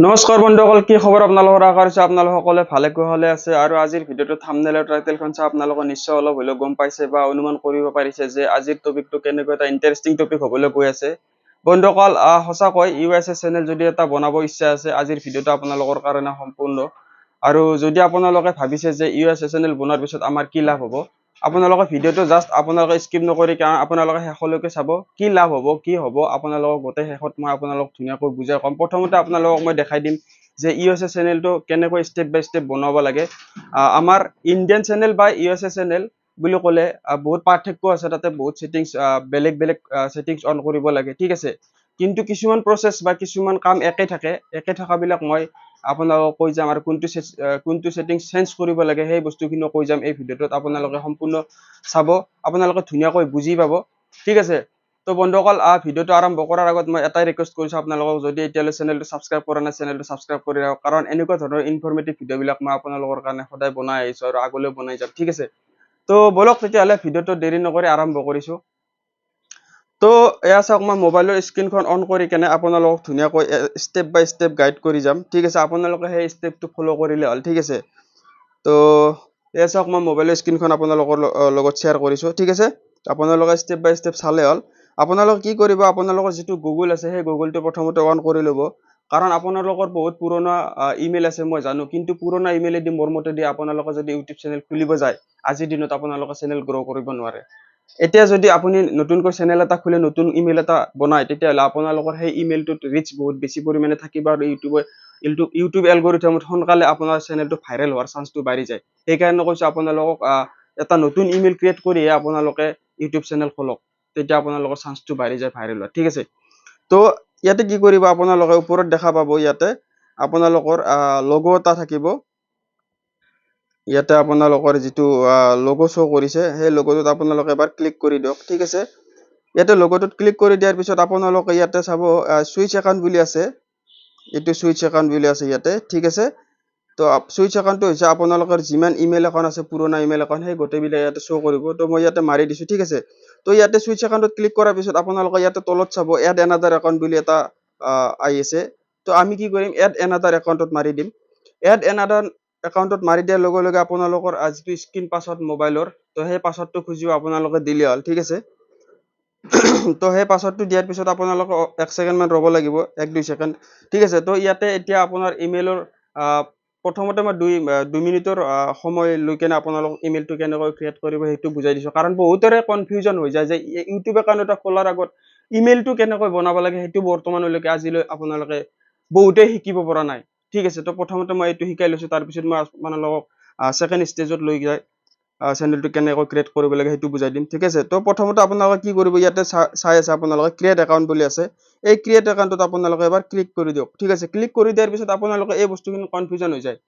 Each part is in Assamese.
নমস্কাৰ বন্ধুসকল, কি খবৰ আপোনালোকৰ? আশা কৰিছোঁ আপোনালোক সকলোৱে ভালে কুশলে আছে। আৰু আজিৰ ভিডিঅ'টো থাম্বনেইলৰ টাইটেলখন চাই আপোনালোকে নিশ্চয় অলপ হ'লেও গম পাইছে বা অনুমান কৰিব পাৰিছে যে আজিৰ টপিকটো কেনেকুৱা এটা ইণ্টাৰেষ্টিং টপিক হ'বলৈ গৈ আছে। বন্ধুসকল, সঁচাকৈ ইউ এছ এ চেনেল যদি এটা বনাব ইচ্ছা আছে, আজিৰ ভিডিঅ'টো আপোনালোকৰ কাৰণে সম্পূৰ্ণ। আৰু যদি আপোনালোকে ভাবিছে যে ইউ এছ এ চেনেল বনোৱাৰ পিছত আমাৰ কি লাভ হ'ব, আপোনালোকে ভিডিঅ'টো জাষ্ট আপোনালোকে স্কিপ নকৰি কাৰণ আপোনালোকে শেষলৈকে চাব কি লাভ হ'ব, কি হ'ব আপোনালোকক গোটেই শেষত মই আপোনালোকক ধুনীয়াকৈ বুজাই ক'ম। প্ৰথমতে আপোনালোকক মই দেখাই দিম যে ইউ এছ এ চেনেলটো কেনেকৈ ষ্টেপ বাই ষ্টেপ বনাব লাগে। আমাৰ ইণ্ডিয়ান চেনেল বা ইউ এছ এ চেনেল বুলি ক'লে বহুত পাৰ্থক্য আছে, তাতে বহুত ছেটিংছ, বেলেগ বেলেগ ছেটিংছ অন কৰিব লাগে, ঠিক আছে। কিন্তু কিছুমান প্ৰচেছ বা কিছুমান কাম একে থাকে, একে থকাবিলাক মই আপোনালোকক কৈ যাম আৰু কোনটো ছেটিংছ চেঞ্জ কৰিব লাগে সেই বস্তুখিনিও কৈ যাম এই ভিডিঅ'টোত। আপোনালোকে সম্পূৰ্ণ চাব, আপোনালোকে ধুনীয়াকৈ বুজি পাব, ঠিক আছে। বন্ধুসকল, ভিডিঅ'টো আৰম্ভ কৰাৰ আগত মই এটাই ৰিকুৱেষ্ট কৰিছোঁ আপোনালোকক, যদি এতিয়ালৈ চেনেলটো ছাবস্ক্ৰাইব কৰা নাই, চেনেলটো ছাবস্ক্ৰাইব কৰি ৰাখক, কাৰণ এনেকুৱা ধৰণৰ ইনফৰ্মেটিভ ভিডিঅ'বিলাক মই আপোনালোকৰ কাৰণে সদায় বনাই আহিছোঁ আৰু আগলৈও বনাই যাম, ঠিক আছে। ব'লক তেতিয়াহ'লে ভিডিঅ'টো দেৰি নকৰি আৰম্ভ কৰিছোঁ। এয়া চাওক, মই মোবাইলৰ স্ক্ৰীণখন অন কৰি কেনে আপোনালোকক ধুনীয়াকৈ ষ্টেপ বাই ষ্টেপ গাইড কৰি যাম, ঠিক আছে। আপোনালোকে সেই ষ্টেপটো ফ'ল' কৰিলে হ'ল, ঠিক আছে। এয়া চাওক, মই মোবাইলৰ স্ক্ৰীণখন আপোনালোকৰ লগত শ্বেয়াৰ কৰিছোঁ, ঠিক আছে। আপোনালোকে ষ্টেপ বাই ষ্টেপ চালে হ'ল। আপোনালোকে কি কৰিব, আপোনালোকৰ যিটো গুগল আছে সেই গুগলটো প্ৰথমতে অন কৰি ল'ব, কাৰণ আপোনালোকৰ বহুত পুৰণা ইমেইল আছে মই জানো, কিন্তু পুৰণা ইমেইলেদি মোৰ মতেদি আপোনালোকে যদি ইউটিউব চেনেল খুলিব যায় আজিৰ দিনত আপোনালোকে চেনেল গ্ৰ' কৰিব নোৱাৰে। এতিয়া যদি আপুনি নতুনকৈ চেনেল এটা খুলি নতুন ইমেইল এটা বনায়, তেতিয়াহ'লে আপোনালোকৰ সেই ইমেইলটোত ৰিচ বহুত বেছি পৰিমাণে থাকিব আৰু ইউটিউব এলগৰিথমত সোনকালে আপোনাৰ চেনেলটো ভাইৰেল হোৱাৰ চান্সটো বাঢ়ি যায়। সেইকাৰণে কৈছোঁ আপোনালোকক, এটা নতুন ইমেইল ক্ৰিয়েট কৰিহে আপোনালোকে ইউটিউব চেনেল খোলক, তেতিয়া আপোনালোকৰ চান্সটো বাঢ়ি যায় ভাইৰেল হোৱাৰ, ঠিক আছে। ইয়াতে কি কৰিব, আপোনালোকে ওপৰত দেখা পাব ইয়াতে আপোনালোকৰ লগ' এটা থাকিব। ইয়াতে আপোনালোকৰ যিটো লগ' শ্ব' কৰিছে সেই লগ'টোত আপোনালোকে এবাৰ ক্লিক কৰি দিয়ক, ঠিক আছে। ইয়াতে লগ'টোত ক্লিক কৰি দিয়াৰ পিছত আপোনালোকে ইয়াতে চাব, চুইচ একাউণ্ট বুলি আছে, এইটো চুইচ একাউণ্ট বুলি আছে ইয়াতে, ঠিক আছে। চুইচ একাউণ্টটো হৈছে আপোনালোকৰ যিমান ইমেইল একাউণ্ট আছে, পুৰণা ইমেইল একাউণ্ট, সেই গোটেইবিলাক ইয়াতে শ্ব' কৰিব। মই ইয়াতে মাৰি দিছোঁ, ঠিক আছে। ইয়াতে চুইচ একাউণ্টত ক্লিক কৰাৰ পিছত আপোনালোকে ইয়াতে তলত চাব এড এনাডাৰ একাউণ্ট বুলি এটা আহিছে। আমি কি কৰিম, এড এনাডাৰ একাউণ্টত মাৰি দিম। এড এনাডাৰ একাউণ্টত মাৰি দিয়াৰ লগে লগে আপোনালোকৰ যিটো স্ক্ৰীণ পাছৱৰ্ড মোবাইলৰ, সেই পাছৱৰ্ডটো খুজিব, আপোনালোকে দিলে হ'ল, ঠিক আছে। সেই পাছৱৰ্ডটো দিয়াৰ পিছত আপোনালোকে এক ছেকেণ্ডমান ৰ'ব লাগিব, এক দুই ছেকেণ্ড, ঠিক আছে। ইয়াতে এতিয়া আপোনাৰ ইমেইলৰ, প্ৰথমতে মই দুই মিনিটৰ সময় লৈ কেনে আপোনালোক ইমেইলটো কেনেকৈ ক্ৰিয়েট কৰিব সেইটো বুজাই দিছোঁ, কাৰণ বহুতৰে কনফিউজন হৈ যায় যে ইউটিউব একাউণ্ট এটা খোলাৰ আগত ইমেইলটো কেনেকৈ বনাব লাগে সেইটো বৰ্তমানলৈকে আজিলৈ আপোনালোকে বহুতেই শিকিব পৰা নাই, ঠিক আছে। প্ৰথমতে মই এইটো শিকাই লৈছোঁ, তাৰপিছত মই আপোনালোকক ছেকেণ্ড ষ্টেজত লৈ যাই চেনেলটো কেনেকৈ ক্ৰিয়েট কৰিব লাগে সেইটো বুজাই দিম, ঠিক আছে। প্ৰথমতে আপোনালোকে কি কৰিব, ইয়াতে চাই আছে আপোনালোকে ক্ৰিয়েট একাউণ্ট বুলি আছে, এই ক্ৰিয়েট একাউণ্টত আপোনালোকে এবাৰ ক্লিক কৰি দিয়ক, ঠিক আছে। ক্লিক কৰি দিয়াৰ পিছত আপোনালোকে এই বস্তুখিনি কনফিউজন হৈ যায়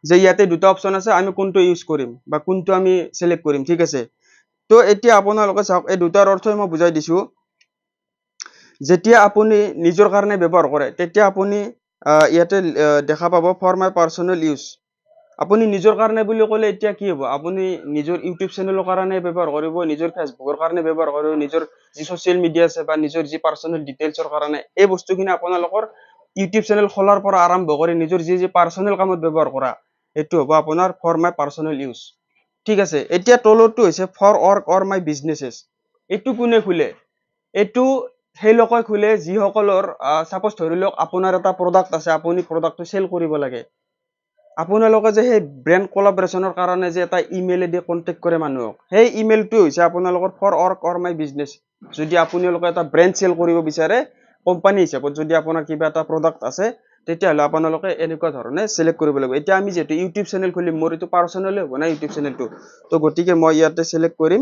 যে ইয়াতে দুটা অপশ্যন আছে, আমি কোনটো ইউজ কৰিম বা কোনটো আমি চিলেক্ট কৰিম, ঠিক আছে। এতিয়া আপোনালোকে চাওক, এই দুটাৰ অৰ্থই মই বুজাই দিছোঁ। যেতিয়া আপুনি নিজৰ কাৰণে ব্যৱহাৰ কৰে তেতিয়া আপুনি ইয়াতে দেখা পাব ফৰ my personal use. আপুনি নিজৰ কাৰণে বুলি ক'লে এতিয়া কি হ'ব, আপুনি নিজৰ ইউটিউব চেনেলৰ কাৰণে ব্যৱহাৰ কৰিব, নিজৰ ফেচবুকৰ কাৰণে ব্যৱহাৰ কৰিব, নিজৰ যি ছ'চিয়েল মিডিয়া আছে বা নিজৰ যি পাৰ্চনেল ডিটেইলছৰ কাৰণে, এই বস্তুখিনি আপোনালোকৰ ইউটিউব চেনেল খোলাৰ পৰা আৰম্ভ কৰি নিজৰ যি যি পাৰ্চনেল কামত ব্যৱহাৰ কৰা, সেইটো হ'ব আপোনাৰ ফৰ my personal use, ঠিক আছে। এতিয়া তলৰটো হৈছে for work or my businesses. এইটো কোনে খোলে? এইটো সেই লোকে খোলে যিসকলৰ, ছাপ'জ ধৰি লওক আপোনাৰ এটা প্ৰডাক্ট আছে, আপুনি প্ৰডাক্টটো চেল কৰিব লাগে, আপোনালোকে যে সেই ব্ৰেণ্ড কলাবৰেশ্যনৰ কাৰণে যে এটা ইমেইলেদি কণ্টেক্ট কৰে মানুহক, সেই ইমেইলটো হৈছে আপোনালোকৰ for work or my business. যদি আপোনালোকে এটা ব্ৰেণ্ড চেল কৰিব বিচাৰে কোম্পানী হিচাপত, যদি আপোনাৰ কিবা এটা প্ৰডাক্ট আছে, তেতিয়াহ'লে আপোনালোকে এনেকুৱা ধৰণে চিলেক্ট কৰিব লাগিব। এতিয়া আমি যিহেতু ইউটিউব চেনেল খুলিম, মোৰ এইটো পাৰ্চনেলে হ'ব না ইউটিউব চেনেলটো, গতিকে মই ইয়াতে চিলেক্ট কৰিম,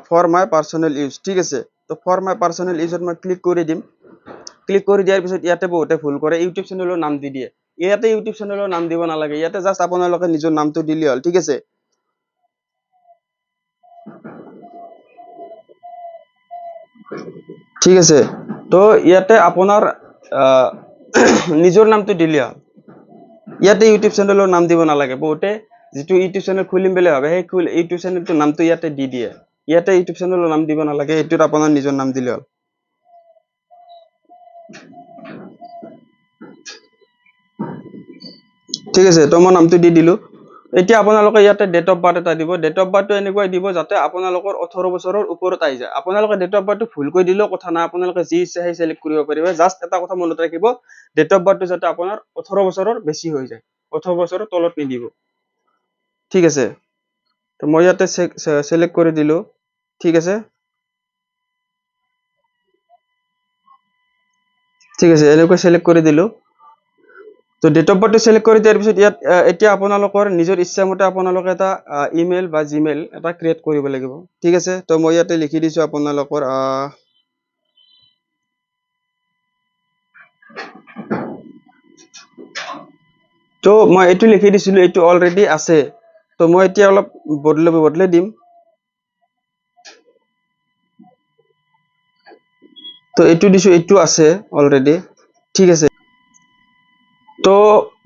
ফৰ my personal use, ঠিক আছে। ফৰ my personal ইউজত মই ক্লিক কৰি দিম। ক্লিক কৰি দিয়াৰ পিছত ইয়াতে বহুতে ভুল কৰে, ইউটিউব চেনেলৰ নাম দি দিয়ে। ইয়াতে ইউটিউব চেনেলৰ নাম দিব নালাগে, ইয়াতে জাষ্ট আপোনালোকে নিজৰ নামটো দিলে হ'ল, ঠিক আছে। ঠিক আছে। ইয়াতে আপোনাৰ, নিজৰ নামটো দিলে হ'ল, ইয়াতে ইউটিউব চেনেলৰ নাম দিব নালাগে। বহুতে যিটো ইউটিউব চেনেল খুলিম বুলি ভাবে সেই ইউটিউব চেনেলটোৰ নামটো ইয়াতে দি দিয়ে, ইয়াতে ইউটিউব চেনেলৰ নাম দিব নালাগে, এইটোত আপোনাৰ নিজৰ নাম দিলে হ'ল। ঠিক আছে, তো মই নামটো দি দিলোঁ। এতিয়া আপোনালোকে ইয়াতে ডেট অফ বাৰ্থ এটা দিব। ডেট অফ বাৰ্থটো এনেকুৱাই দিব যাতে আপোনালোকৰ 18 বছৰৰ ওপৰত আহি যায়। আপোনালোকে ডেট অফ বাৰ্থটো ভুলকৈ দিলেও কথা নাই, আপোনালোকে যি ইচ্ছা সেই চিলেক্ট কৰিব পাৰিব। জাষ্ট এটা কথা মনত ৰাখিব, ডেট অফ বাৰ্থটো যাতে আপোনাৰ 18 বছৰৰ বেছি হৈ যায়, 18 বছৰৰ তলত নিদিব। ঠিক আছে, তো মই ইয়াতে চিলেক্ট কৰি দিলোঁ। ঠিক আছে, ঠিক আছে, এনেকৈ চিলেক্ট কৰি দিলোঁ। তো ডেট অফ বাৰ্থটো চিলেক্ট কৰি দিয়াৰ পিছত ইয়াত এতিয়া আপোনালোকৰ নিজৰ ইচ্ছামতে আপোনালোকে এটা ইমেইল বা জিমেইল এটা ক্ৰিয়েট কৰিব লাগিব। ঠিক আছে, তো মই ইয়াতে লিখি দিছোঁ আপোনালোকৰ তো মই এইটো লিখি দিছিলোঁ, এইটো অলৰেডি আছে। তো মই এতিয়া অলপ বদলাই দিম। তো এইটো দিছোঁ, এইটো আছে অলৰেডি। ঠিক আছে, তো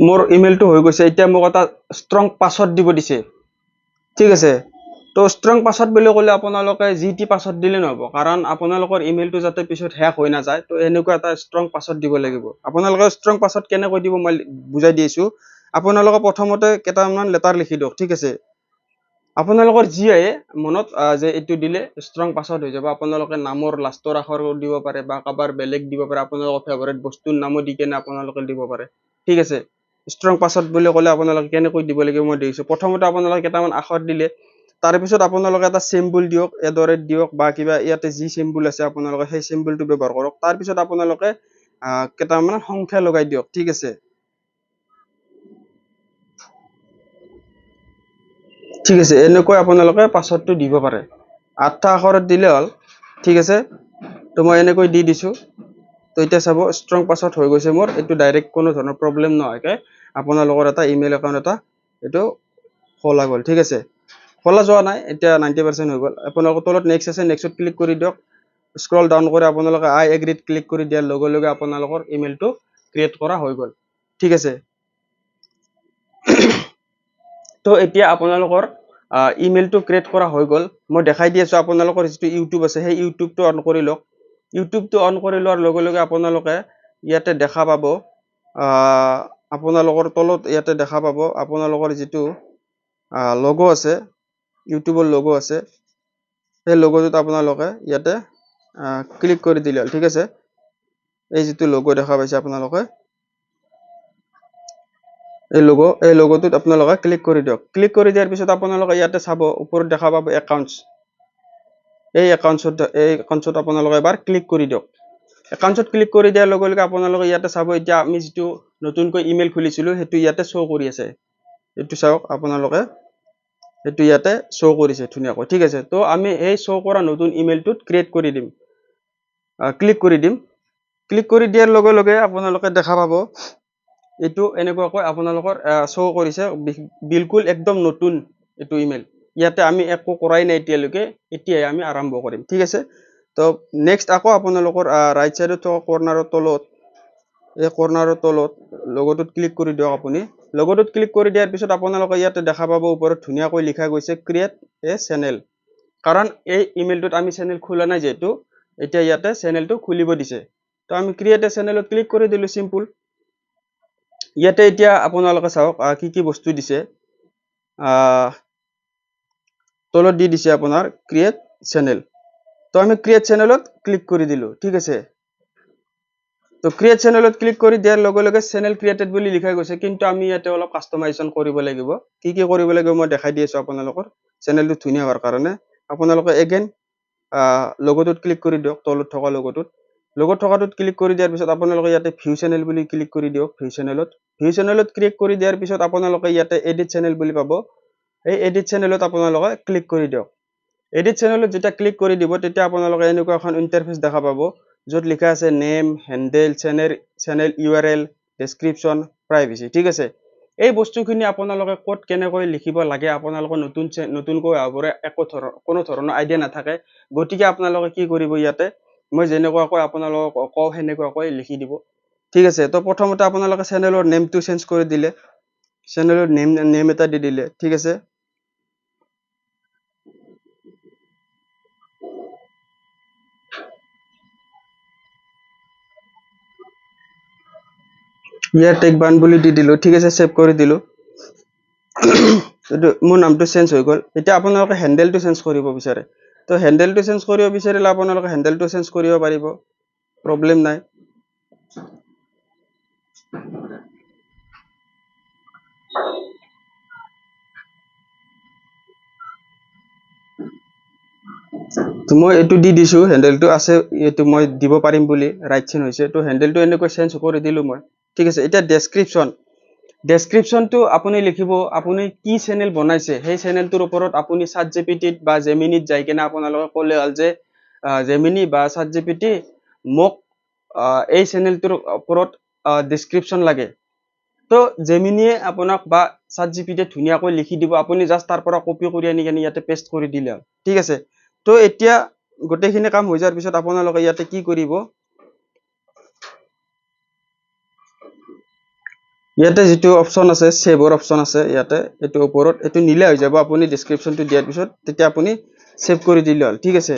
মোৰ ইমেইলটো হৈ গৈছে। এতিয়া মোক এটা ষ্ট্ৰং পাছৱৰ্ড দিব দিছে। ঠিক আছে, তো ষ্ট্ৰং পাছৱৰ্ড বুলি ক'লে আপোনালোকে যি টি পাছৱৰ্ড দিলে নহ'ব, কাৰণ আপোনালোকৰ ইমেইলটো যাতে পিছত হেক হৈ নাযায়। তো এনেকুৱা এটা ষ্ট্ৰং পাছৱৰ্ড দিব লাগিব। আপোনালোকে ষ্ট্ৰং পাছৱৰ্ড কেনেকৈ দিব মই বুজাই দি আছোঁ। আপোনালোকে প্ৰথমতে কেইটামান লেটাৰ লিখি দিয়ক। ঠিক আছে, আপোনালোকৰ যি আহে মনত যে এইটো দিলে ষ্ট্ৰং পাছৱৰ্ড হৈ যাব। আপোনালোকে নামৰ লাষ্টৰ আখৰ দিব পাৰে বা কাৰোবাৰ বেলেগ দিব পাৰে, আপোনালোকৰ ফেভাৰেট বস্তুৰ নামো দি কেনে আপোনালোকে দিব পাৰে। ঠিক আছে, ষ্ট্ৰং পাছৱৰ্ড বুলি ক'লে আপোনালোকে কেনেকৈ দিব লাগিব মই দেখিছোঁ। প্ৰথমতে আপোনালোকে কেইটামান আখৰ দিলে, তাৰপিছত আপোনালোকে এটা চিম্বল দিয়ক, এডৰেট দিয়ক বা কিবা ইয়াতে যি চিম্বল আছে আপোনালোকে সেই চিম্বলটো ব্যৱহাৰ কৰক। তাৰপিছত আপোনালোকে কেইটামান সংখ্যা লগাই দিয়ক। ঠিক আছে, ঠিক আছে, এনেকৈ আপোনালোকে পাছৱৰ্ডটো দিব পাৰে। 8টা আখৰত দিলে হ'ল। ঠিক আছে, তো মই এনেকৈ দি দিছোঁ। তো এতিয়া চাব ষ্ট্ৰং পাছৱৰ্ড হৈ গৈছে মোৰ। এইটো ডাইৰেক্ট কোনো ধৰণৰ প্ৰব্লেম নোহোৱাকৈ আপোনালোকৰ এটা ইমেইল একাউণ্ট এটা এইটো খোলা গ'ল। ঠিক আছে, খোলা যোৱা নাই, এতিয়া 90% হৈ গ'ল। আপোনালোকৰ তলত নেক্সট আছে, নেক্সটত ক্লিক কৰি দিয়ক। স্ক্ৰল ডাউন কৰি আপোনালোকে আই এগ্ৰীত ক্লিক কৰি দিয়াৰ লগে লগে আপোনালোকৰ ইমেইলটো ক্ৰিয়েট কৰা হৈ গ'ল। ঠিক আছে, তো এতিয়া আপোনালোকৰ ইমেইলটো ক্ৰিয়েট কৰা হৈ গ'ল। মই দেখাই দি আছোঁ আপোনালোকৰ যিটো ইউটিউব আছে সেই ইউটিউবটো অন কৰি লওক। ইউটিউবটো অন কৰি লোৱাৰ লগে লগে আপোনালোকে ইয়াতে দেখা পাব, আপোনালোকৰ তলত ইয়াতে দেখা পাব আপোনালোকৰ যিটো লগো আছে, ইউটিউবৰ লগো আছে, সেই লগোটোত আপোনালোকে ইয়াতে ক্লিক কৰি দিলে হ'ল। ঠিক আছে, এই যিটো লগো দেখা পাইছে আপোনালোকে, এই লগোটোত আপোনালোকে ক্লিক কৰি দিয়ক। ক্লিক কৰি দিয়াৰ পিছত আপোনালোকে ইয়াতে চাব ওপৰত দেখা পাব একাউণ্টছ, এই একাউণ্টছত আপোনালোকে এবাৰ ক্লিক কৰি দিয়ক। একাউণ্টছত ক্লিক কৰি দিয়াৰ লগে লগে আপোনালোকে ইয়াতে চাব এতিয়া আমি যিটো নতুনকৈ ইমেইল খুলিছিলোঁ সেইটো ইয়াতে শ্ব' কৰি আছে। এইটো চাওক আপোনালোকে, সেইটো ইয়াতে শ্ব' কৰিছে ধুনীয়াকৈ। ঠিক আছে, তো আমি এই শ্ব' কৰা নতুন ইমেইলটোত ক্ৰিয়েট কৰি দিম, ক্লিক কৰি দিম। ক্লিক কৰি দিয়াৰ লগে লগে আপোনালোকে দেখা পাব এইটো এনেকুৱাকৈ আপোনালোকৰ শ্ব' কৰিছে, বিলকুল একদম নতুন এইটো ইমেইল। ইয়াতে আমি একো কৰাই নাই এতিয়ালৈকে, এতিয়াই আমি আৰম্ভ কৰিম। ঠিক আছে, তো নেক্সট আকৌ আপোনালোকৰ ৰাইট চাইডত থকা কৰ্ণাৰৰ তলত, এই কৰ্ণাৰৰ তলত লগটোত ক্লিক কৰি দিয়ক। আপুনি লগটোত ক্লিক কৰি দিয়াৰ পিছত আপোনালোকে ইয়াতে দেখা পাব ওপৰত ধুনীয়াকৈ লিখা গৈছে ক্ৰিয়েট এ চেনেল। কাৰণ এই ইমেইলটোত আমি চেনেল খোলা নাই যিহেতু, এতিয়া ইয়াতে চেনেলটো খুলিব দিছে। তো আমি ক্ৰিয়েট এ চেনেলত ক্লিক কৰি দিলোঁ, চিম্পুল। ইয়াতে এতিয়া আপোনালোকে চাওক কি কি বস্তু দিছে। তলত দি দিছে আপোনাৰ ক্ৰিয়েট চেনেল। তো আমি ক্ৰিয়েট চেনেলত ক্লিক কৰি দিলোঁ। ঠিক আছে, তো ক্ৰিয়েট চেনেলত ক্লিক কৰি দিয়াৰ লগে লগে চেনেল ক্ৰিয়েটেড বুলি লিখা গৈছে, কিন্তু আমি ইয়াতে অলপ কাষ্টমাইজেশ্যন কৰিব লাগিব। কি কি কৰিব লাগিব মই দেখাই দি আছোঁ আপোনালোকৰ চেনেলটো ধুনীয়া হোৱাৰ কাৰণে। আপোনালোকে এগেইন লগটোত ক্লিক কৰি দিয়ক, তলত থকা লগটোত। লগত থকাটোত ক্লিক কৰি দিয়াৰ পিছত আপোনালোকে ইয়াতে ভিউ চেনেল বুলি ক্লিক কৰি দিয়ক। ভিউ চেনেলত ক্লিক কৰি দিয়াৰ পিছত আপোনালোকে ইয়াতে এডিট চেনেল বুলি পাব। এই এডিট চেনেলত আপোনালোকে ক্লিক কৰি দিয়ক। এডিট চেনেলত যেতিয়া ক্লিক কৰি দিব তেতিয়া আপোনালোকে এনেকুৱা এখন ইণ্টাৰফেচ দেখা পাব য'ত লিখা আছে name, handle, channel U R L, description, privacy. ঠিক আছে, এই বস্তুখিনি আপোনালোকে ক'ত কেনেকৈ লিখিব লাগে আপোনালোকৰ নতুনকৈ অহাবোৰে একো কোনো ধৰণৰ আইডিয়া নাথাকে। গতিকে আপোনালোকে কি কৰিব, ইয়াতে মই যেনেকুৱাকৈ আপোনালোকক কওঁ সেনেকুৱাকৈ লিখি দিব। ঠিক আছে, তো প্ৰথমতে আপোনালোকে চেনেলৰ নেমটো চেঞ্জ কৰি দিলে, চেনেলৰ নেম এটা দি দিলে। ঠিক আছে, ইয়াৰ টেক বান বুলি দি দিলোঁ, ঠিক আছে, ছেভ কৰি দিলোঁ। এইটো মোৰ নামটো চেঞ্জ হৈ গ'ল। এতিয়া আপোনালোকে হেণ্ডেলটো চেঞ্জ কৰিব বিচাৰে, তো হেণ্ডেলটো চেঞ্জ কৰিব বিচাৰিলে আপোনালোকে হেণ্ডেলটো চেঞ্জ কৰিব পাৰিব, প্ৰব্লেম নাই। তো মই এইটো দি দিছোঁ, হেণ্ডেলটো আছে, এইটো মই দিব পাৰিম বুলি ৰাইট চিন হৈছে। তো হেণ্ডেলটো এনেকৈ চেঞ্জ কৰি দিলোঁ মই, ঠিক আছে। এতিয়া ডেছক্ৰিপশ্যনটো আপুনি লিখিব, আপুনি কি চেনেল বনাইছে সেই চেনেলটোৰ ওপৰত আপুনি চাট জি পি টিত বা জেমিনিত যাই কিনে আপোনালোকে ক'লে হ'ল যে জেমিনি বা চাট জি পি টি মোক এই চেনেলটোৰ ওপৰত ডেছক্ৰিপশ্যন লাগে। তো জেমিনিয়ে আপোনাক বা চাট জি পি টিয়ে ধুনীয়াকৈ লিখি দিব, আপুনি জাষ্ট তাৰ পৰা কপি কৰি আনি কিনে ইয়াতে পেষ্ট কৰি দিলে হ'ল, ঠিক আছে। তো এতিয়া গোটেইখিনি কাম হৈ যোৱাৰ পিছত আপোনালোকে ইয়াতে কি কৰিব, ইয়াতে যিটো অপশ্যন আছে ছেভৰ অপশ্যন আছে ইয়াতে, এইটো ওপৰত এইটো নীলা হৈ যাব, আপুনি ডেছক্ৰিপশ্যনটো দিয়াৰ পিছত তেতিয়া আপুনি ছেভ কৰি দিলে হ'ল, ঠিক আছে।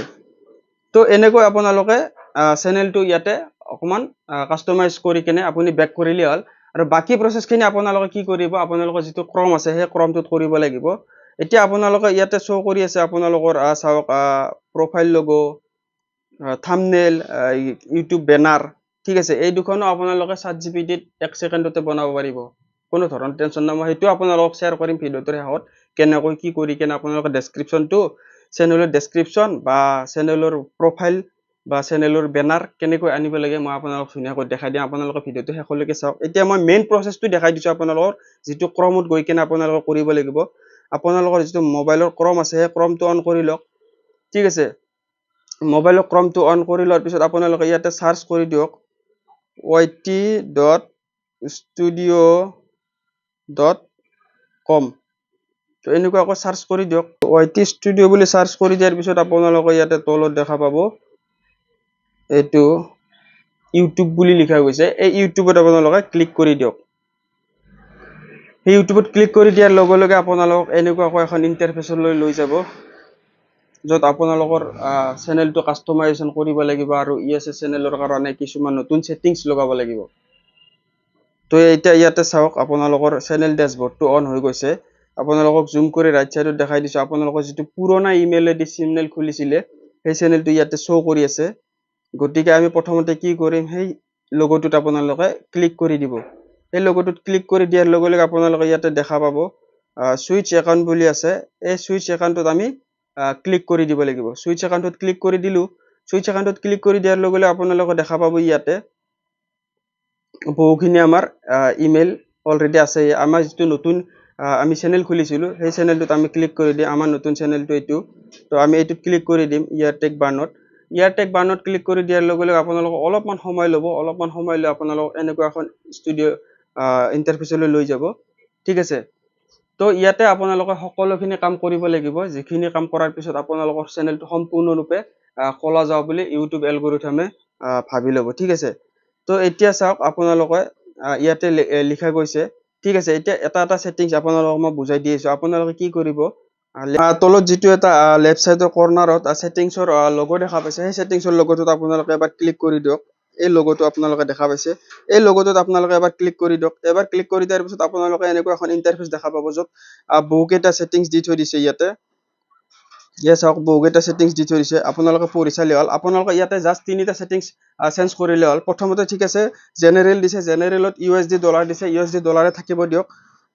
তো এনেকৈ আপোনালোকে চেনেলটো ইয়াতে অকণমান কাষ্টমাইজ কৰি কেনে আপুনি বেক কৰিলে হ'ল। আৰু বাকী প্ৰচেছখিনি আপোনালোকে কি কৰিব, আপোনালোকৰ যিটো ক্ৰম আছে সেই ক্ৰমটোত কৰিব লাগিব। এতিয়া আপোনালোকে ইয়াতে শ্ব' কৰি আছে আপোনালোকৰ চাওক profile logo', thumbnail, YouTube banner, ঠিক আছে। এই দুখনো আপোনালোকে চাট জি পি টিত এক ছেকেণ্ডতে বনাব পাৰিব, কোনো ধৰণৰ টেনশ্যন নাই। মই সেইটো আপোনালোকক শ্বেয়াৰ কৰিম ভিডিঅ'টোৰ শেষত, কেনেকৈ কি কৰি কেনে আপোনালোকে ডেছক্ৰিপশ্যনটো, চেনেলৰ ডেছক্ৰিপশ্যন বা চেনেলৰ প্ৰফাইল বা চেনেলৰ বেনাৰ কেনেকৈ আনিব লাগে মই আপোনালোকক ধুনীয়াকৈ দেখাই দিম। আপোনালোকে ভিডিঅ'টো শেষলৈকে চাওক। এতিয়া মই মেইন প্ৰচেছটো দেখাই দিছোঁ আপোনালোকৰ, যিটো ক্ৰমত গৈ কেনে আপোনালোকে কৰিব লাগিব। আপোনালোকৰ যিটো মোবাইলৰ ক্ৰম আছে সেই ক্ৰমটো অন কৰি লওক, ঠিক আছে। মোবাইলৰ ক্ৰমটো অন কৰি লোৱাৰ পিছত আপোনালোকে ইয়াতে চাৰ্চ কৰি দিয়ক yt.studio.com। তো এনেকুৱাকৈ চাৰ্চ কৰি দিয়ক। ৱাই টি ষ্টুডিঅ' বুলি চাৰ্চ কৰি দিয়াৰ পিছত আপোনালোকে ইয়াতে তলত দেখা পাব এইটো ইউটিউব বুলি লিখা গৈছে, এই ইউটিউবত আপোনালোকে ক্লিক কৰি দিয়ক। সেই ইউটিউবত ক্লিক কৰি দিয়াৰ লগে লগে আপোনালোকক এনেকুৱাকৈ এখন ইণ্টাৰফেচলৈ লৈ যাব, য'ত আপোনালোকৰ চেনেলটো কাষ্টমাইজেশ্যন কৰিব লাগিব আৰু ই এছ এছ চেনেলৰ কাৰণে কিছুমান নতুন ছেটিংছ লগাব লাগিব। তো এতিয়া ইয়াতে চাওক আপোনালোকৰ চেনেল ডেছবৰ্ডটো অন হৈ গৈছে। আপোনালোকক জুম কৰি ৰাইট ছাইডত দেখাই দিছোঁ, আপোনালোকৰ যিটো পুৰণা ইমেইলেদি চেনেল খুলিছিলে সেই চেনেলটো ইয়াতে শ্ব' কৰি আছে। গতিকে আমি প্ৰথমতে কি কৰিম, সেই লগটোত আপোনালোকে ক্লিক কৰি দিব। সেই লগটোত ক্লিক কৰি দিয়াৰ লগে লগে আপোনালোকে ইয়াতে দেখা পাব ছুইচ একাউণ্ট বুলি আছে। এই ছুইচ একাউণ্টটোত আমি ক্লিক কৰি দিব লাগিব। ছুইচ একাউণ্টটোত ক্লিক কৰি দিলোঁ। ছুইচ একাউণ্টটোত ক্লিক কৰি দিয়াৰ লগে লগে আপোনালোকে দেখা পাব ইয়াতে বহুখিনি আমাৰ ইমেইল অলৰেডি আছে। আমাৰ যিটো নতুন আমি চেনেল খুলিছিলোঁ সেই চেনেলটোত আমি ক্লিক কৰি দিম। আমাৰ নতুন চেনেলটো এইটো, তো আমি এইটোত ক্লিক কৰি দিম ইয়াৰ টেক বাৰ্ণত। ইয়াৰ টেক বাৰ্ণত ক্লিক কৰি দিয়াৰ লগে লগে আপোনালোকক অলপমান সময় ল'ব। অলপমান সময় লৈ আপোনালোকক এনেকুৱা এখন ষ্টুডিঅ' ইণ্টাৰফেচলৈ লৈ যাব, ঠিক আছে। তো ইয়াতে আপোনালোকে সকলোখিনি কাম কৰিব লাগিব, যিখিনি কাম কৰাৰ পিছত আপোনালোকৰ চেনেলটো সম্পূৰ্ণৰূপে খোলা যাব বুলি ইউটিউব এলগৰিথমে ভাবি ল'ব, ঠিক আছে। তো এতিয়া চাওক আপোনালোকে ইয়াতে লিখা গৈছে, ঠিক আছে। এতিয়া এটা এটা ছেটিংছ আপোনালোকক মই বুজাই দি আছোঁ। আপোনালোকে কি কৰিব, তলত যিটো এটা লেফ্ট ছাইডৰ কৰ্ণাৰত ছেটিংছৰ লগো দেখা পাইছে, সেই ছেটিংছৰ লগটোত আপোনালোকে এবাৰ ক্লিক কৰি দিয়ক। এই লগটো আপোনালোকে দেখা পাইছে, এই লগটোত আপোনালোকে এবাৰ ক্লিক কৰি দিয়ক। এবাৰ ক্লিক কৰি দিয়াৰ পিছত আপোনালোকে এনেকুৱা এখন ইণ্টাৰফেচ দেখা পাব, য'ত বহুকেইটা ছেটিংছ দি থৈ দিছে। ইয়াতে ইয়াত চাওক বহুকেইটা ছেটিংছ দি থৈ দিছে, আপোনালোকে পঢ়ি চালে হ'ল। আপোনালোকে ইয়াতে জাষ্ট তিনিটা ছেটিংছ চেঞ্জ কৰিলে হ'ল। প্ৰথমতে ঠিক আছে জেনেৰেল দিছে, জেনেৰেলত ইউ এছ ডি ডলাৰ দিছে, ইউ এছ ডি ডলাৰে থাকিব দিয়ক।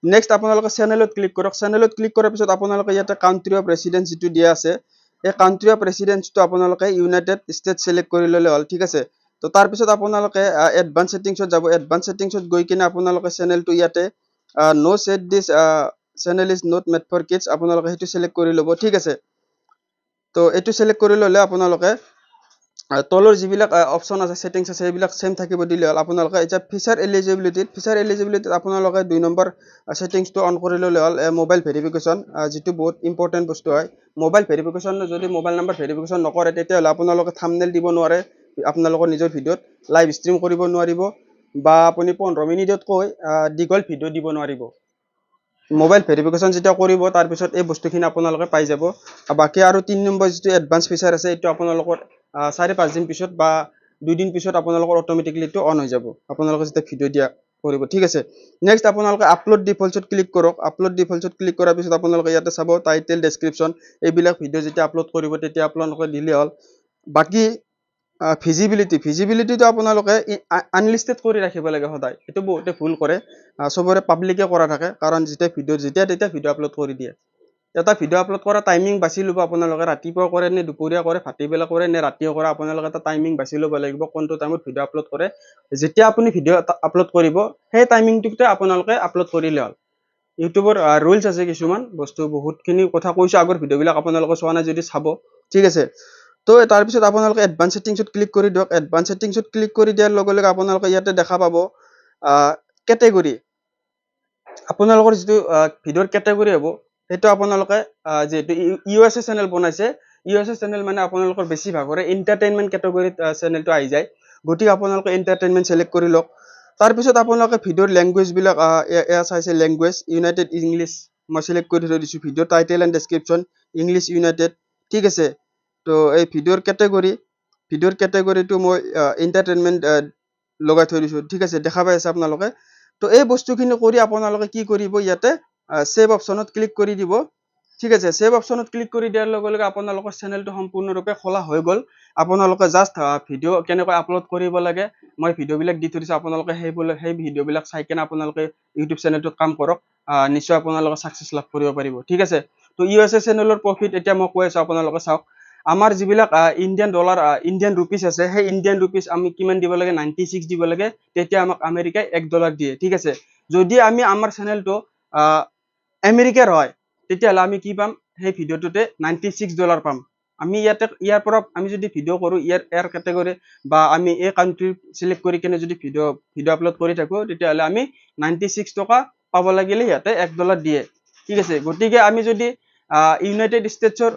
নেক্সট আপোনালোকে চেনেলত ক্লিক কৰক। চেনেলত ক্লিক কৰাৰ পিছত আপোনালোকে ইয়াতে কাউণ্ট্ৰি অফ ৰেচিডেঞ্চ যিটো দিয়া আছে, এই কাউণ্ট্ৰি অফ ৰেচিডেঞ্চটো আপোনালোকে ইউনাইটেড ষ্টেট ছিলেক্ট কৰি ল'লে হ'ল, ঠিক আছে। তো তাৰপিছত আপোনালোকে এডভান্স ছেটিংছত যাব। এডভান্স ছেটিংছত গৈ কিনে আপোনালোকে চেনেলটো ইয়াতে no set this channel is not made for kids, আপোনালোকে সেইটো ছিলেক্ট কৰি ল'ব, ঠিক আছে। তো এইটো ছিলেক্ট কৰি ল'লে আপোনালোকে তলৰ যিবিলাক অপশ্যন আছে ছেটিংছ আছে সেইবিলাক ছেম থাকিব দিলে হ'ল। আপোনালোকে এতিয়া ফিচাৰ এলিজিবিলিটিত আপোনালোকে 2 নম্বৰ ছেটিংছটো অন কৰি ল'লে হ'ল, মোবাইল ভেৰিফিকেশ্যন, যিটো বহুত ইম্পৰ্টেণ্ট বস্তু হয়। মোবাইল ভেৰিফিকেশ্যন যদি মোবাইল নাম্বাৰ ভেৰিফিকেশ্যন নকৰে তেতিয়াহ'লে আপোনালোকে থাম্বনেইল দিব নোৱাৰে, আপোনালোকৰ নিজৰ ভিডিঅ'ত লাইভ ষ্ট্ৰীম কৰিব নোৱাৰিব, বা আপুনি 15 মিনিটতকৈ দীঘল ভিডিঅ' দিব নোৱাৰিব। মোবাইল ভেৰিফিকেশ্যন যেতিয়া কৰিব তাৰপিছত এই বস্তুখিনি আপোনালোকে পাই যাব। বাকী আৰু 3 নম্বৰ যিটো এডভান্স ফিচাৰ আছে এইটো আপোনালোকৰ 4-5 দিন পিছত বা 2 দিন পিছত আপোনালোকৰ অট'মেটিকলি এইটো অন হৈ যাব, আপোনালোকে যেতিয়া ভিডিঅ' দিয়া কৰিব, ঠিক আছে। নেক্সট আপোনালোকে আপলোড ডিফল্টছত ক্লিক কৰক। আপলোড ডিফল্টছত ক্লিক কৰাৰ পিছত আপোনালোকে ইয়াতে চাব টাইটেল, ডেছক্ৰিপশ্যন, এইবিলাক ভিডিঅ' যেতিয়া আপলোড কৰিব তেতিয়া আপোনালোকে দিলেই হ'ল। বাকী ভিজিবিলিটি, ভিজিবিলিটিটো আপোনালোকে আনলিষ্টেড কৰি ৰাখিব লাগে সদায়। এইটো বহুতে ভুল কৰে, চবৰে পাব্লিকে কৰা থাকে, কাৰণ যেতিয়া তেতিয়া ভিডিঅ' আপলোড কৰি দিয়ে। এটা ভিডিঅ' আপলোড কৰা টাইমিং বাছি ল'ব আপোনালোকে, ৰাতিপুৱা কৰে নে দুপৰীয়া কৰে, ভাটিবেলা কৰে নে ৰাতিয়ে কৰে, আপোনালোকে এটা টাইমিং বাছি ল'ব লাগিব কোনটো টাইমত ভিডিঅ' আপলোড কৰে। যেতিয়া আপুনি ভিডিঅ' আপলোড কৰিব সেই টাইমিংটোতে আপোনালোকে আপলোড কৰিলে হ'ল। ইউটিউবৰ ৰুলছ আছে কিছুমান বস্তু, বহুতখিনি কথা কৈছোঁ আগৰ ভিডিঅ'বিলাক আপোনালোকে চোৱা নাই যদি চাব, ঠিক আছে। তো তাৰপিছত আপোনালোকে এডভান্স ছেটিংছত ক্লিক কৰি দিয়ক। এডভান্স ছেটিংছত ক্লিক কৰি দিয়াৰ লগে লগে আপোনালোকে ইয়াতে দেখা পাব কেটেগৰী। আপোনালোকৰ যিটো ভিডিঅ'ৰ কেটেগৰী হ'ব সেইটো আপোনালোকে যিহেতু ইউ এছ এ চেনেল বনাইছে, ইউ এছ এ চেনেল মানে আপোনালোকৰ বেছিভাগৰে এণ্টাৰটেইনমেণ্ট কেটেগৰীত চেনেলটো আহি যায়, গতিকে আপোনালোকে এণ্টাৰটেইনমেণ্ট ছিলেক্ট কৰি লওক। তাৰপিছত আপোনালোকে ভিডিঅ'ৰ লেংগুৱেজবিলাক এয়া চাইছে, লেংগুৱেজ ইউনাইটেড ইংলিছ মই ছিলেক্ট কৰি থৈ দিছোঁ। ভিডিঅ'ৰ title and description English United, ঠিক আছে। তো এই ভিডিঅ'ৰ কেটেগৰীটো মই এণ্টাৰটেইনমেণ্ট লগাই থৈ দিছোঁ, ঠিক আছে, দেখা পাই আছে আপোনালোকে। তো এই বস্তুখিনি কৰি আপোনালোকে কি কৰিব, ইয়াতে ছেভ অপশ্যনত ক্লিক কৰি দিব, ঠিক আছে। ছেভ অপশ্যনত ক্লিক কৰি দিয়াৰ লগে লগে আপোনালোকৰ চেনেলটো সম্পূৰ্ণৰূপে খোলা হৈ গ'ল। আপোনালোকে জাষ্ট ভিডিঅ' কেনেকৈ আপলোড কৰিব লাগে মই ভিডিঅ'বিলাক দি থৈ দিছোঁ, আপোনালোকে সেই ভিডিঅ'বিলাক চাই কেনে আপোনালোকে ইউটিউব চেনেলটোত কাম কৰক, নিশ্চয় আপোনালোকে ছাকচেছ লাভ কৰিব পাৰিব, ঠিক আছে। তো ইউ এছ এ চেনেলৰ প্ৰফিট এতিয়া মই কৈ আছোঁ, আপোনালোকে চাওক। আমাৰ যিবিলাক ইণ্ডিয়ান ডলাৰ, ইণ্ডিয়ান ৰুপিজ আছে, সেই ইণ্ডিয়ান ৰুপিজ আমি কিমান দিব লাগে, 96 দিব লাগে, তেতিয়া আমাক আমেৰিকাই 1 ডলাৰ দিয়ে, ঠিক আছে। যদি আমি আমাৰ চেনেলটো আমেৰিকাৰ হয় তেতিয়াহ'লে আমি কি পাম, সেই ভিডিঅ'টোতে 96 ডলাৰ পাম। আমি ইয়াতে ইয়াৰ পৰা আমি যদি ভিডিঅ' কৰোঁ ইয়াৰ কেটেগৰী বা আমি এই কাণ্ট্ৰি চিলেক্ট কৰি কেনে যদি ভিডিঅ' আপলোড কৰি থাকোঁ তেতিয়াহ'লে আমি 96 টকা পাব লাগিলে সিহঁতে 1 ডলাৰ দিয়ে, ঠিক আছে। গতিকে আমি যদি ইউনাইটেড ষ্টেটছৰ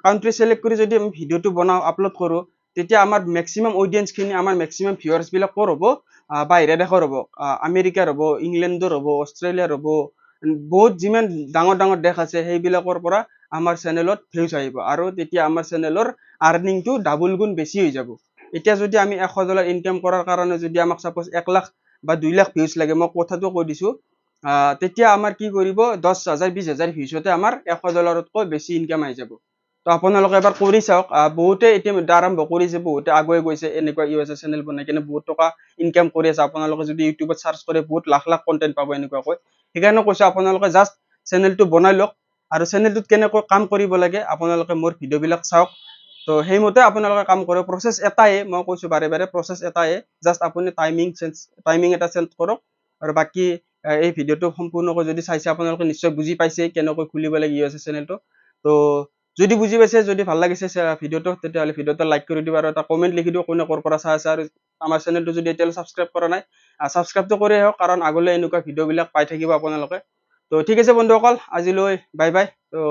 কাণ্ট্ৰি চিলেক্ট কৰি যদি আমি ভিডিঅ'টো বনাওঁ, আপলোড কৰোঁ, তেতিয়া আমাৰ মেক্সিমাম অডিয়েঞ্চখিনি, আমাৰ মেক্সিমাম ভিউৱাৰ্ছবিলাক ক'ৰ হ'ব, বাহিৰা দেশৰ হ'ব, আমেৰিকাৰ হ'ব, ইংলেণ্ডৰ হ'ব, অষ্ট্ৰেলিয়াৰ হ'ব, বহুত যিমান ডাঙৰ ডাঙৰ দেশ আছে সেইবিলাকৰ পৰা আমাৰ চেনেলত ভিউজ আহিব আৰু তেতিয়া আমাৰ চেনেলৰ আৰ্নিংটো ডাবুল গুণ বেছি হৈ যাব। এতিয়া যদি আমি 100 ডলাৰ ইনকাম কৰাৰ কাৰণে যদি আমাক ছাপ'জ 1 লাখ বা 2 লাখ ভিউজ লাগে, মই কথাটো কৈ দিছোঁ, তেতিয়া আমাৰ কি কৰিব, 10 হাজাৰ 20 হাজাৰ ভিউজতে আমাৰ 100 ডলাৰতকৈ বেছি ইনকাম আহি যাব। তো আপোনালোকে এবাৰ কৰি চাওক। বহুতে ইতিমধ্যে আৰম্ভ কৰিছে, বহুতে আগুৱাই গৈছে, এনেকুৱা ইউ এছ এ চেনেল বনাই কেনে বহুত টকা ইনকাম কৰি আছে। আপোনালোকে যদি ইউটিউবত চাৰ্চ কৰে বহুত লাখ লাখ কণ্টেণ্ট পাব এনেকুৱাকৈ। সেইকাৰণে কৈছোঁ আপোনালোকে জাষ্ট চেনেলটো বনাই লওক আৰু চেনেলটোত কেনেকৈ কাম কৰিব লাগে আপোনালোকে মোৰ ভিডিঅ'বিলাক চাওক। তো সেইমতে আপোনালোকে কাম কৰক। প্ৰচেছ এটাই, মই কৈছোঁ বাৰে বাৰে, প্ৰচেছ এটাই, জাষ্ট আপুনি টাইমিং এটা চেঞ্জ কৰক আৰু বাকী এই ভিডিঅ'টো সম্পূৰ্ণকৈ যদি চাইছে আপোনালোকে নিশ্চয় বুজি পাইছে কেনেকৈ খুলিব লাগে ইউ এছ এ চেনেলটো। তো যদি বুজি পাইছে, যদি ভাল লাগিছে ভিডিঅ'টো, তেতিয়াহ'লে ভিডিঅ'টো লাইক কৰি দিব আৰু এটা কমেণ্ট লিখি দিব কোনে ক'ৰ পৰা চাই আছে। আৰু আমাৰ চেনেলটো যদি এতিয়ালৈ ছাবস্ক্ৰাইব কৰা নাই, ছাবস্ক্ৰাইবটো কৰি আহক, কাৰণ আগলৈ এনেকুৱা ভিডিঅ'বিলাক পাই থাকিব আপোনালোকে। তো ঠিক আছে বন্ধুসকল, আজিলৈ বাই বাই। তো